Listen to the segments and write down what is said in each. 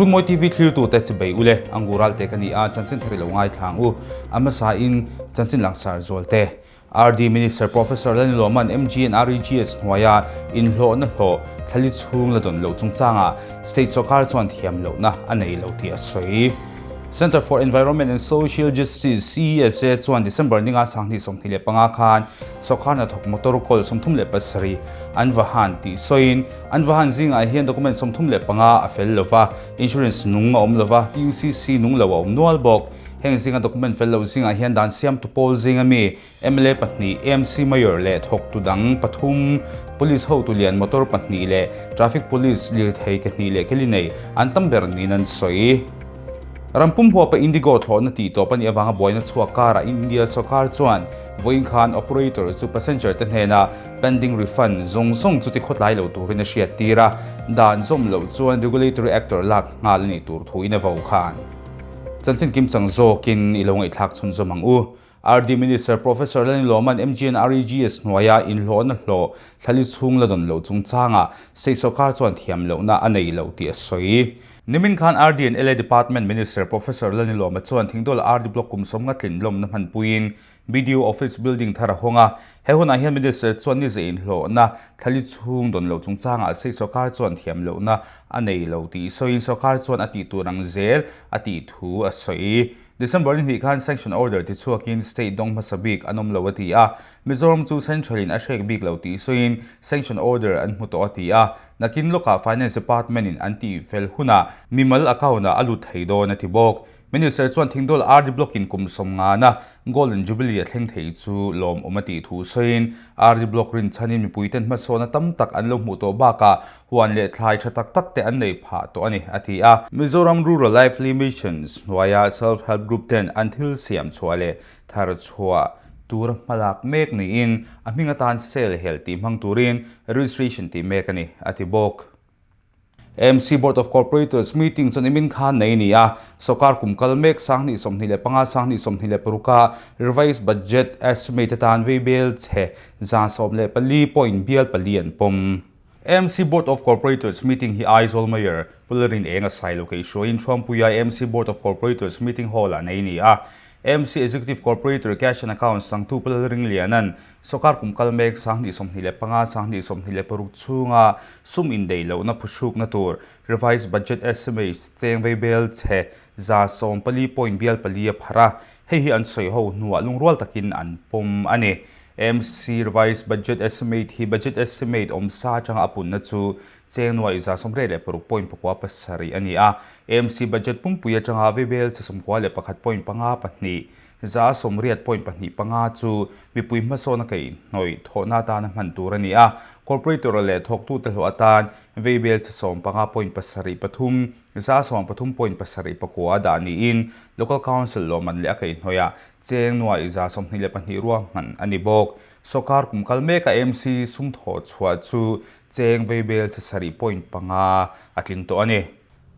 Runmawi TV thlirtute chibei ule angu ralte ka ni a, chanchin thar i lo ngaithlang u. A hmasa in chanchin langsar zual te. RD Minister Professor Laniloman MGNREGS hnuaia inhlawhna hlawh thlali chhung la dawn loh chungchangah State sawrkar chuan thiam lohna a nei lo tih a sawi. Centre for Environment and Social Justice, CESA, chuan December ninga 2025 khan sawrkar hnathawk motor kawl 37 an va han tih sawiin an va han zingah hian document 35 a fel lova, insurance nung a awm lova, PUCC nung lo a awm nual bawk. Heng zinga document fel lo zingah hian dan siamtu pawl zinga mi mla pahnih, AMC Mayor leh thawktu dang pathum, Police hotu lian motor pahnih leh Traffic Police lirthei ke hnih leh keli nei an tam ber niin an sawi. Rampum huapa Indigo thlawhna tih tawp a nih avanga buaina chhuak karah India sawrkar chuan vawiin khan operator chu passenger te hnena pending refund zawng zawng chu tikhawtlai lo turin a hriattir a, dan zawm loh chuan regulatory actor lak nghal a nih tur thuin a vo khan. Chanchin kimchang zawkin i lo ngaihthlak chhunzawm ang u. RD Minister Professor Laniloman MGNREGS hnuaia inhlawhna hlawh thlali chhung la dawn loh chungchangah state sawrkar chuan thiam lohna a nei lo tih a sawi. Nimin khan RD and LA Department Minister Professor Laniloma chuan Thingdawl RD Block kum sawmnga tlin lawmna hmanpuiin BDO Office Building thar a hawng a. He hunah hian Minister chuan ni zah inhlawhna thlali chhung dawn loh chungchangah state sawrkar chuan thiam lohna a nei lo tih sawiin sawrkar chuan a tih tur ang zel a tih thu a sawi. December ni hnih khan sanction order ti chhuakin state dawng hmasa bik an awm lo a ti a, Mizoram chu central in a hrek bik lo tih sawiin sanction order an hmu tawh a ti a, nakin lawkah finance department in an tih fel hunah mimal account ah a lut thei dawn a ti bawk. Minister chuan Thingdawl RD Block in kum sawmngana Golden Jubilee a thleng thei chu lawmawm a tih thu sawiin RD Block rinchhanin mipuiten hmasawna tam tak an lo hmuh tawh bakah Huan leh thlai tha tak tak te an nei phah tawh a ni, a ti a. Mizoram Rural Lively Missions hnuaia Self Help Group ten an thil siam chhuah leh thar chhuah tura hmalak mek niin a hming atan sale hel tih hmang turin registration tih mek a ni, a ti bawk. AMC Board of Corporators meeting chuan nimin khan nei a ni a, sawrkar kum kal mek 2025, 2026 a revised budget estimate atan veibel chhe 14 point bial pali an pawm. AMC Board of Corporators meeting hi Aizawl Mayor Pu Lalrin Eng a sai lo keihruaiin Thuampuia AMC Board of Corporators meeting hall ah nei a ni a. AMC Executive Corporator Cash and Accounts changtu Pu Lalring Liana'n sawrkar kum kal mek 2025, 2026 chhunga sum indeih lohna phuhrukna tur Revised Budget Estimates cheng veibel chhe 14 point bial pali a pharh a, hei hi an sawi ho hnuah lungrual takin an pawm a ni. AMC Revised Budget Estimate hi Budget Estimate awm sa atanga a punna chu cheng nuai 96 point pakua pasarih a ni a. AMC Budget pumpui atanga veibel che 91 point panga pahnih, 80 point pahnih panga chu mipui hmasawna kaihhnawih thawhna atana hman tur a ni a. Corporator leh thawktute hlawh atan veibel che 15 point pasarih pathum, 13 point pasarih pakua dah niin Local Council lawmman leh a kaihhnawihah Cheng nuai 22 ruahman a ni bawk. Sawrkar kum kal meka AMC sum thawh chhuah chu cheng veibel che sarih point panga a tling tawh a ni.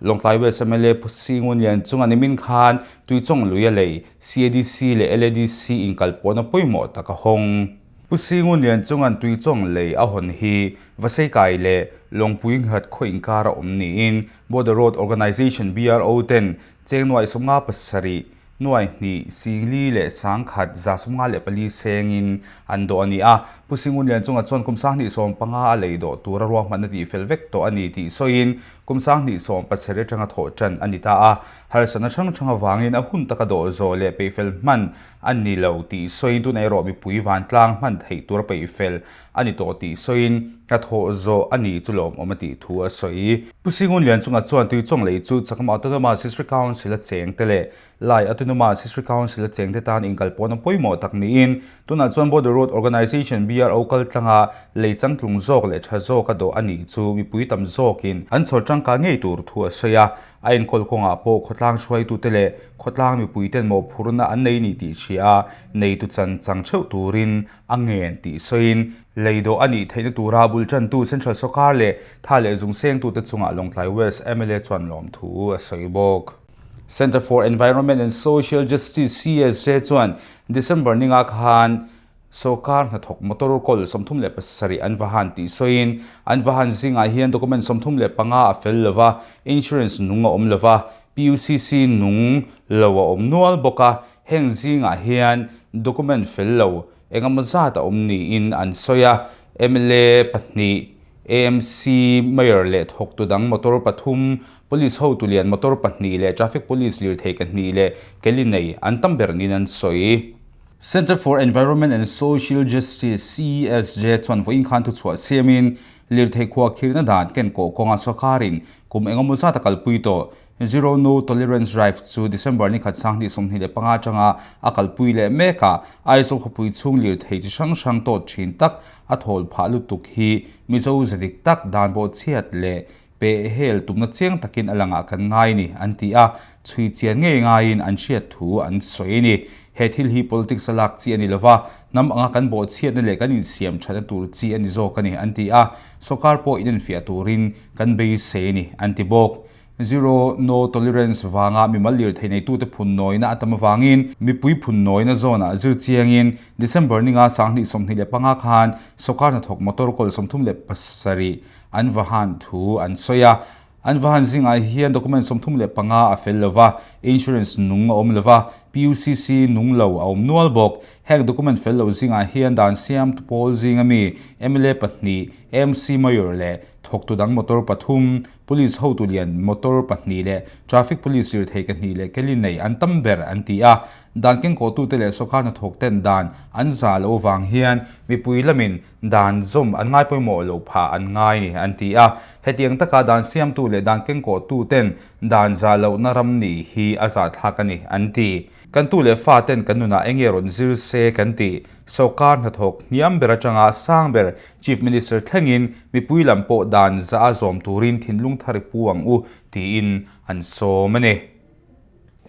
Lawngtlai West mla Pu Singun Lian chunga nimin khan Tuichawng lui a lei CADC leh LADC inkalpawhna pawimawh tak a hawng. Pu Singun Lian chunga'n Tuichawng lei a hawn hi Vaseikai leh Lawngpui nghat khaw inkar a awm niin Border Road Organisation, BRO, ten cheng nuai 57 Nuai hnih, singli leh sangkhat 154 sengin an dawh a ni a. Pu Singun Lianchunga chuan kum 2015 a lei dawh tura ruahmanna tih fel vek tawh a ni tih sawiin kum 2017 atanga thawh tan a ni ta a. Harsatna hrang hrang avangin a hun taka dawh zawh leh peihfel hman a ni lo tih sawiin tunah erawh mipui vantlang hman theih tura peihfel a ni tawh tih sawiin hnathawh zawh a ni chu lawmawm a tih thu a sawi. Pu Singun Lianchunga chuan Tuichawng lei chu Chakma Autonomous District Council a chengte leh Lai Autonomous District Council a chengte tan inkalpawhna pawimawh tak niin tunah chuan Border Road Organisation, BRO, kaltlanga lei changtlung zawk leh tha zawka dawh a nih chu mipui tam zawkin an chhawr tangkai ngei tur thu a sawi a. A enkawl kawngah pawh khawtlang hruaitute leh khawtlang mipuiten mawhphurhna an nei ni tih hria a, neitu chan chang theuh turin a ngen tih sawiin, lei dawh a nih theihna tura bul tantu Central Sawrkar leh tha leh zung sengtute chungah Lawngtlai West mla chuan lawmthu a sawi bawk. Centre for Environment and Social Justice, CSJ, chuan December ninga khan Sawrkar hnathawk motor kawl 37 an va han tih sawiin, an va han zingah hian document 35 a fel lo va, insurance nung a awm lo va, PUCC nung lo a awm nual bawk a, heng zingah hian document fel lo engemaw zat a awm niin an sawi a, mla pahnih, AMC Mayor leh thawktu dang motor pathum, Police hotu lian motor pahnih leh Traffic Police lirthei kahnih leh keli nei an tam ber niin an sawi. Centre for Environment and Social Justice, CESJ, chuan vawiin khan thuchhuah siamin lirthei khua khirna dan ken kawh kawnga sawrkarin kum engemaw zat a kalpui tawh. Zero No Tolerance Drive chu December ni khat 2025 atanga a kalpui leh mek a, Aizawl khawpui chhung lirthei chi hrang hrang tawt thin tak a thawl phah lutuk hi Mizo ze dik tak dan bawhchhiat leh Peh hel tumna chiang takin a langah kan ngai ni, an ti a, chhui chian ngei ngaiin an hriat thu an sawi a ni. He thil hi politics a lak chi a ni lova, hnam anga kan bawhchhiatna leh kan insiam thatna tur chi a ni zawk a ni, an ti a, sawrkar pawh inenfiah turin kan beisei a ni, an ti bawk. Zero No Tolerance vanga mimal lirthei neitute phun nawina a tam avangin mipui phun nawina zawnah zir chiangin December ninga 2025 khan sawrkar hnathawk motor kawl 37 An va han thu an sawi a, an va han zingah hian document 35 a fel lo va, insurance nung a awm lo va, PUCC nung lo a awm nual bawk. Heng document fel lo zingah hian dan siam tu pawl zinga mi mla pahnih, MC Mayor leh thawktu dang motor pathum, Police hotu lian motor pahnih leh Traffic Police lirthei kahnih leh keli nei an tam ber an ti a. Dan kengkawhtute leh sawrkar hnathawkten dan an zah loh avang hian mipui lamin Dan zawm an ngai pawimawh lo phah an ngai ni, an ti a. Hetiang taka dan siamtu leh dan kengkawhtu ten dan zah lohna ram nih hi a zahthlak a ni, an ti. Kan tu leh fa ten kan nunah enge rawn zir se kan ti. Sawrkar hnathawk hniam ber atanga sang ber Chief Minister thlengin mipui lam pawh dan zah a zawm turin thinlung thar i pu ang u, tiin an sawm a ni.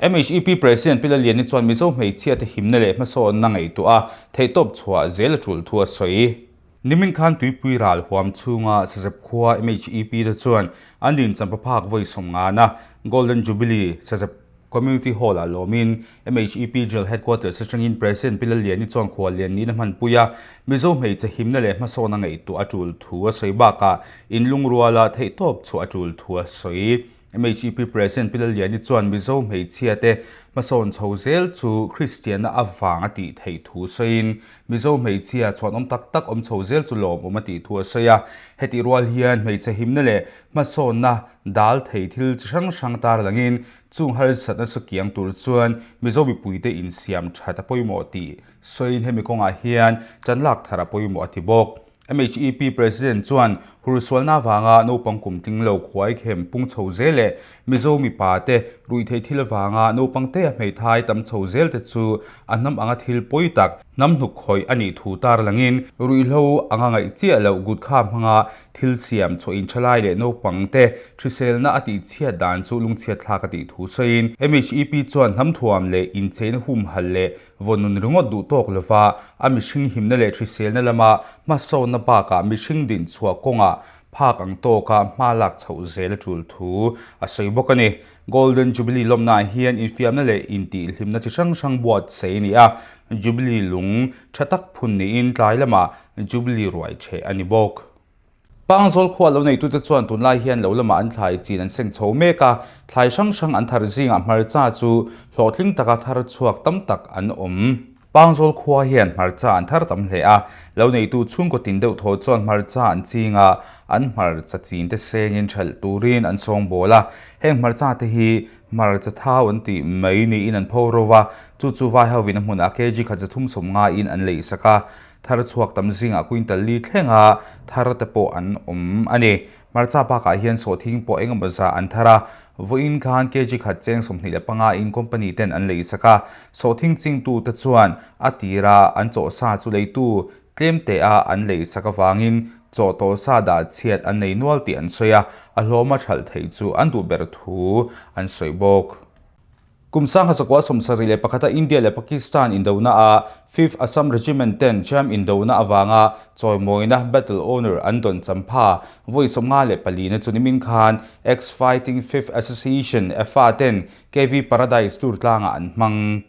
MHEP President Pi Laliani chuan Mizo hmeichhiate himna leh hmasawnna ngaihtuah a, theihtawp chhuah zel a tul thu a sawi. Nimin khan Tuipui ral huam chhunga Sazep khua MHEP te chuan an dincham paphak vawi sawmngana Golden Jubilee Sazep Community Hall-ah lawmin MHEP General Headquarters atangin President Pi Laliani chuan khuallian niin a hmanpui a, Mizo hmeichhe himna leh hmasawnna ngaihtuah a tul thu a sawi bakah inlungruala theihtawp chhuah a tul thu a sawi. MHEP President Pi Lalliani chuan Mizo hmeichhia te hmasawn chho zel chu Kristianna avang a tih theih thu sawiin, Mizo hmeichhia chhuanawm tak tak awm chho zel chu lawmawm a tih thu a sawi a. Hetih rual hian hmeichhe himna leh hmasawnna dal thei thil chi hrang hrang tarlangin chung harsatna chu kiang tur chuan Mizo mipuite insiam that a pawimawh tih sawiin hemi kawngah hian tan lak thar a pawimawh a ti bawk. MHEP President chuan hursualna avanga naupang kum tling lo khuai khem pung chho zel leh Mizo mipa te ruihtheih thil avanga naupang te a hmeithai tam chho zel te chu a hnam anga thil pawi tak hnam hnuk khawih a nih thu tarlangin ruihhlo anga ngaih chiah loh gutkha hmanga thil siam chhuah inthalai leh naupang te hriselna a tihchhiat dan chu lungchhiatthlak a tih thu sawiin MHEP chuan hnam thuam leh incheina humhalh leh Vawnun ringawt duh tawk lova a mihring himna leh hriselna lama hmasawnna bakah mihring dinchhuah kawngah phak ang tawka hma lak chhoh zel a tul thu a sawi bawk a ni. Golden Jubilee lawmnaah hian infiamna leh intihhlimna chi hrang hrang buatsaih a ni a, Jubilee lung tha tak phun niin tlai lamah Jubilee ruai ṭheh a ni bawk. Pangzawl khua lo neitute chuan tunlai hian lo lamah an thlai chin an seng chho mek a, thlai hrang hrang an thar zingah hmarcha chu hlawhtling taka thar chhuak tam tak an awm. Pangzawl khua hian hmarcha an thar tam hle a, lo neitu chhungkaw tin deuh thaw chuan hmarcha an ching a, an hmarcha chin te sengin ṭhelh turin an sawngbawl a, heng hmarcha te hi hmarcha thau an tih mai niin an pho ro va, chu chu vai hovin a hmunah kg khat 350 in an leihsak a, Thar chhuak tam zingah quintal li thlenga thar te pawh an awm a ni. Hmarcha bakah hian sawhthing pawh engemaw zah an thar a, vawiin khan kg khat cheng 25 in company ten an leisak a. Sawhthing chingtute chuan a tira an chawhsa chu leitu tlem teh a an leisak avangin chaw tawhsa dah chhiat an nei nual tih an sawi a, a hlawma thalh theih chu an duh ber thu an sawi bawk. Kum 1971 a India leh Pakistan indona ah Fifth Assam Regiment ten Jam indona avanga chawimawina Battle Honour an dawn champha vawi 54 na chu nimin khan Ex-Fighting Fifth Association, EFFA, ten KV Paradise Tour tlangah an hmang.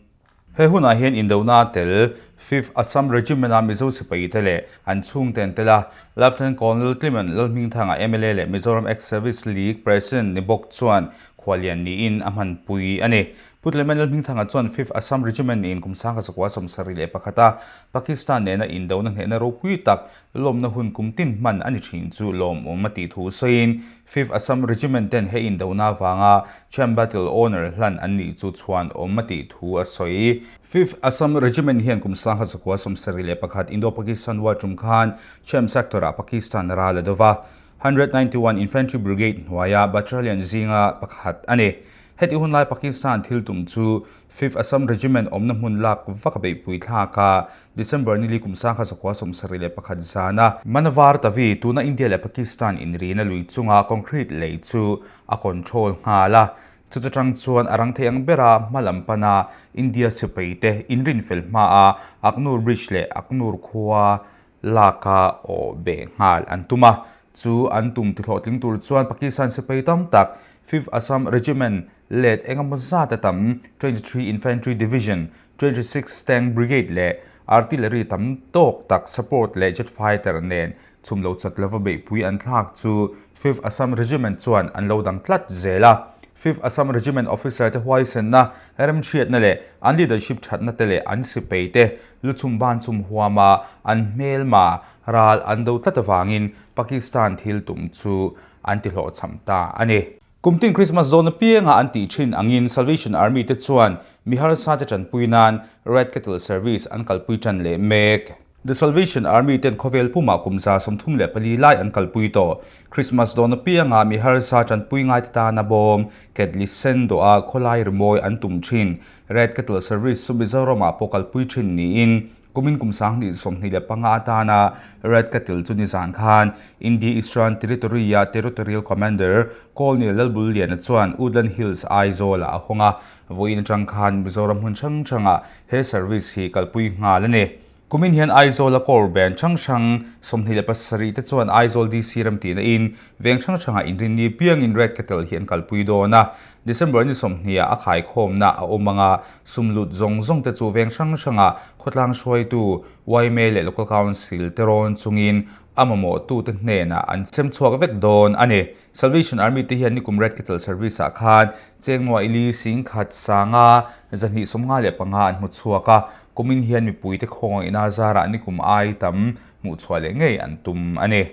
He hunah hian indona tel Fifth Assam Regiment-a Mizo sipaite leh an chhungte an tel a, Lieutenant Colonel Clement Lalhmingthanga mla leh Mizoram Ex-Service League President ni bawk chuan khuallian niin a hmanpui a ni. Pu Clement Lalhmingthanga chuan Fifth Assam Regiment niin kum 1971 a Pakistan nena indona hnehna ropui tak lawmna hun kum tin hman a ni thin chu lawmawm a tih thu sawiin Fifth Assam Regiment ten he indona avanga Champ Battle Honour hlan an nih chu chhuanawm a tih thu a sawi. Fifth Assam Regiment hian kum 1971 Indo-Pakistan War tum khan Champ Sector ah Pakistan ral a do va, 191 Infantry Brigade hnuaia battalion zinga pakhat a ni. Heti hunlai Pakistan thil tum chu Fifth Assam Regiment awmna hmun lak vak a beihpui thlak a, December nili kum 1971 zana Manavar Tavi tuna India leh Pakistan inrina lui chunga concrete lei chu a control nghal a, chuta tang chuan a rang thei ang bera hma lam pana India sipaite inrinfel hmaa Akhnoor Bridge leh Akhnoor khua laka aw beh nghal an tum a, chu an tum tihlawhtling tur chuan Pakistan sipai tam tak Fifth Assam Regiment let engemaw zat a tam 23 Infantry Division, 26 Tank Brigade leh Artillery tam tawk tak support leh jet fighter nen chhum lo chat lova beihpui an thlak chu Fifth Assam Regiment chuan an lo dang tlat zel a. Fifth Assam Regiment officer te huaisenna, remhriatna leh an leadership thatna te leh an sipai te Lu chhum ban chhum huama an hmelma ral an do tlat avangin Pakistan thil tum chu an ti hlawhchham ta a ni. Kumtin Christmas dawn apianga an tih thin angin Salvation Army te chuan mi harsa te tanpui nan Red Kettle Service an kalpui tan leh mek. The Salvation Army ten khawvel pumah kum 34 lai an kalpui tawh. Christmas dawn apianga mi harsa tanpui ngai te tana bawm, ketli sen dawha khawlai rimawi an tum thin. Red Kettle Service chu Mizoramah pawh kalpui thin niin kumin kum 2025 atana Red Kettle chu nizan khan India Eastern Territory-a Territorial Commander Colonel Lalbulliana chuan Woodland Hills Aizawl-ah a hawng a, vawiin atang khan Mizoram hmun hrang hrangah he service hi kalpui nghal a ni. Kumin hian Aizawl-a Corps Band hrang hrang 27 te chuan Aizawl DC remtihna in veng hrang hrangah inrinni piangin Red Kettle hi an kalpui dawn a. December ni 20 ah a khaikhawmna a awm anga sum lut zawng zawng te chu veng hrang hrangah khawtlang hruaitu yma leh Local Council te rawn chungin a mamawhtute hnenah an sem chhuak vek dawn a ni. Salvation Army te hian nikum Red Kettle Service ah khan Chengnuah ili 10,000 sanga 255 an hmu chhuak a, kumin hian mipuite khawngaihna zarah nikum ai tam hmuh chhuah leh ngei an tum a ni.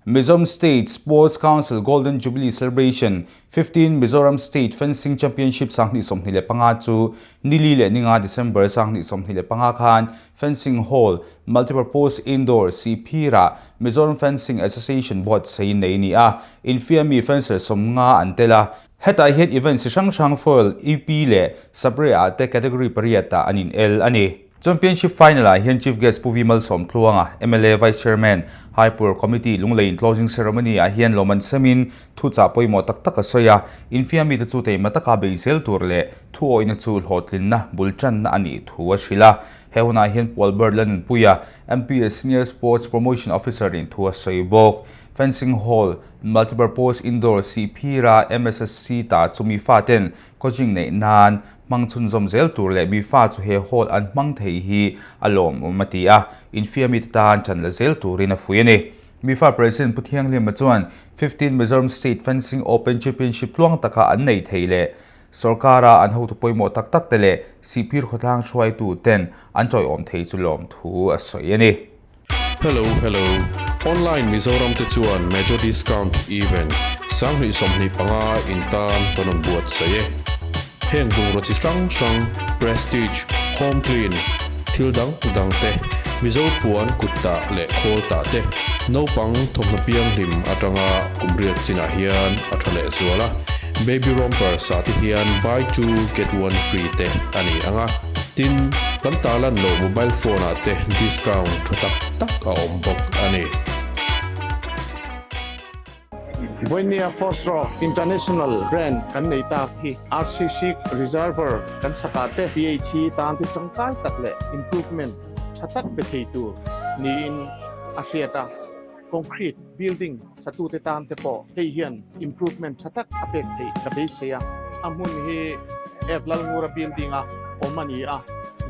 Mizoram State Sports Council Golden Jubilee Celebration 15 Mizoram State Fencing Championship 2025 chu nili leh ninga December 2025 khan Fencing Hall, Multipurpose Indoor, Sihphirah Mizoram Fencing Association buatsaih nei ni a, infiami fencer 50 an tel a. Hetah hian event chi hrang hrang foil, EP leh Sabre ah te category pariat ah an in el a ni. Championship final ah hian Chief Guest Pu V Malsawmtluanga, mla Vice Chairman, Haipur Committee Lunglei in closing ceremony ah hian lawm an semin thuchah pawimawh tak tak a sawi a, infiami te chu teima taka bei zel tur leh thuawihna chu hlawhtlinna bul tanna a nih thu a hrilh a. He hunah hian Pu Albert Lanunpuia, MPS Senior Sports Promotion Officer in thu a sawi bawk. Fencing Hall, Multipurpose Indoor Sihphira MSSC ta chu mi faten coaching neih nan hmang chhunzawm zel tur leh mi fa chu he hall an hmang thei hi a lawmawm a ti a, infiammi te tan ṭan la zel turin a fuih a ni. MIFA President Pu Thianghlima chuan 15 Mizoram State Fencing Open Championship tluang taka an nei thei leh sorkara an hotu pawimawh tak tak te leh Sihphir khawtlang hruaitu ten an tawiawm thei chu lawmthu a sawi a ni. Hello hello, Online Mizoram te chuan Major Discount Event 2025 in tan kan rawn buatsaih e. Heng bungraw chi hrang hrang, Prestige, Home Clean, thil dang dang te, Mizo puan kut tah leh khawl tah te, naupang thawmhnaw pianghlim atanga kum riat chinah hian a tha leh zual a, Baby Romper sah te hian buy two get one free te a ni ang a. Tin, kan tarlan loh mobile phone ah te discount tha tak tak a awm bawk a ni. Vawinia Fosro International brand kan nei tak hi RCC Reservoir kan sakah te PH hi tan chu tangkai tak leh improvement tha tak pe thei tur niin a hriat a, concrete building satute tan te pawh hei hian improvement tha tak a pek theih ka beisei a, a hmun hi F Lalngura building a awm a ni a.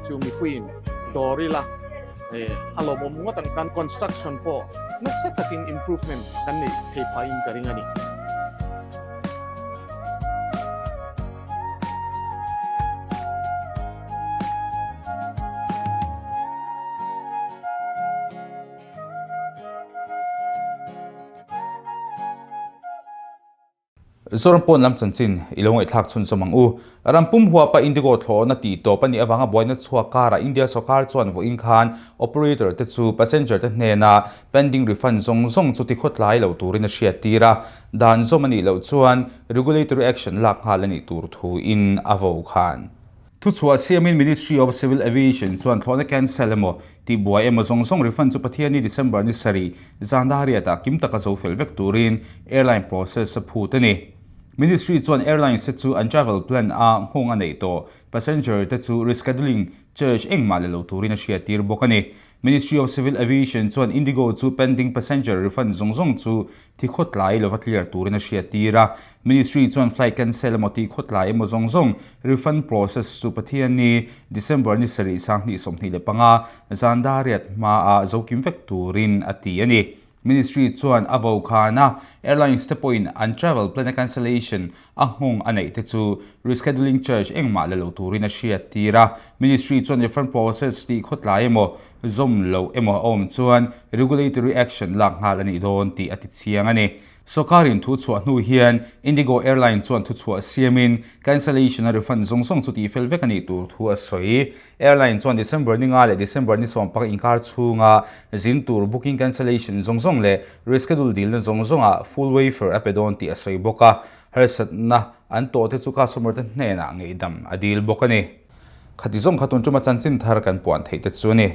chu mipuiin dawr ila a lawmawm ngawt ang. Kan construction pawh nasa takin improvement kan neih thei phahin ka ring a ni. Zoram pawn lam chanchin i lo ngaihthlak chhunzawm ang u. Ram pum huapa Indigo thlawhna tih tawp a nih avanga buaina chhuak karah India sawrkar chuan vawiin khan operator te chu passenger te hnena pending refund zawng zawng chu tikhawtlai lo turin a hriattir a, dan zawm a nih loh chuan regulatory action lak nghal a nih tur thuin a vo khan. Thuchhuah siamin Ministry of Civil Aviation chuan thlawhna cancel emaw, tihbuai emaw zawng zawng refund chu Pathianni December ni sarih zan dahriatah kim taka zo fel vek turin airline process a phut a ni. Ministry chuan airlines te chu an travel plan a nghawng a neih tawh passenger te chu rescheduling charge engmah la lo turin a hriattir bawk a ni. Ministry of Civil Aviation chuan Indigo chu pending passenger refund zawng zawng chu thi khawtlai lova clear turin a hriattir a. Ministry chuan flight cancel emaw tih khawtlai emaw zawng zawng refund process chu Pathianni December ni sarih 2025 zan dariat hmaah zokim vek turin a ti a ni. Ministry chuan a vokhana airlines te pawhin an travel plan a cancellation a nghawng a neih te chu rescheduling charge engmah la lo turin a hriattir a. Ministry chuan refund process tih khawtlai emaw zawm loh emaw a awm chuan regulatory action lak nghal a nih dawn tih a ti chiang a ni. Sawrkarin thu chhuah hnu hian Indigo Airline chuan thuchhuah siamin cancellation a refund zawng zawng chu tihfel vek a nih tur thu a sawi. Airline chuan December ni nga leh December ni sawmpak inkar chhunga zin tur booking cancellation zawng zawng leh reschedule dilna zawng zawngah full waiver a pe dawn tih a sawi bawk a, harsatna an tawh te chu customer te hnenah ngeihdam a dil bawk a ni. Khati zawng kha tun tuma chanchin thar kan puan theih te chu a ni.